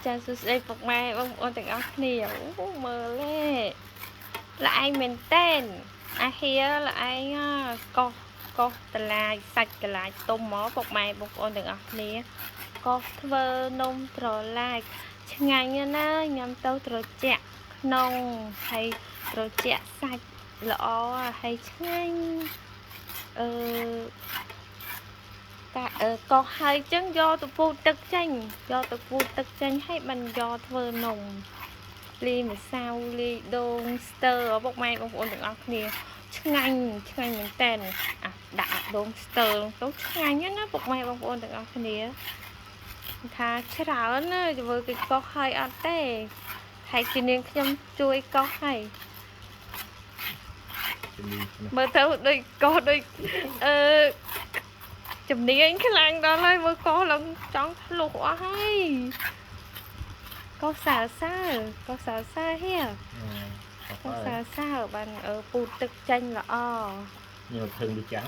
ចាសួស្តីពុកម៉ែបងប្អូនទាំងអស់គ្នាអូមើលទេល្អែងមែនតែនអាហៀល្អែងកោសកោសតឡាយសាច់កលាយទុំមកពុកម៉ែបងប្អូនទាំងអស់គ្នាកោសធ្វើនំត្រឡាចឆ្ងាញ់ណាស់ញ៉ាំទៅត្រជាក់ក្នុងហើយត្រជាក់សាច់ល្អហើយឆ្ងាញ់អឺ តាអឺកោសហើយចឹងយកទៅពូតទឹកចេញយកទៅពូតទឹកចេញហើយបានយកធ្វើនំលាយម្សៅលាយដូងស្ទើពុកម៉ែបងប្អូនទាំងអស់គ្នាឆ្ងាញ់ឆ្ងាញ់មែនតើអាដាក់អាដូងស្ទើទៅឆ្ងាញ់ណាពុកម៉ែបងប្អូនទាំងអស់គ្នាថាច្រើនណាធ្វើគេកោសហើយអត់ទេហើយជានាងខ្ញុំជួយកោសហើយ ជំនាញណា មើលទៅដូចកោសដូចអឺ ជំនាញខ្លាំងដល់ហើយមើលកោសឡើងចង់ធ្លុះអស់ហើយកោសសើសើកោសសើសើហៀកោសសើសើបានអឺពូតទឹកចេញល្អ ញ៉ាំធឹងដូចចាំង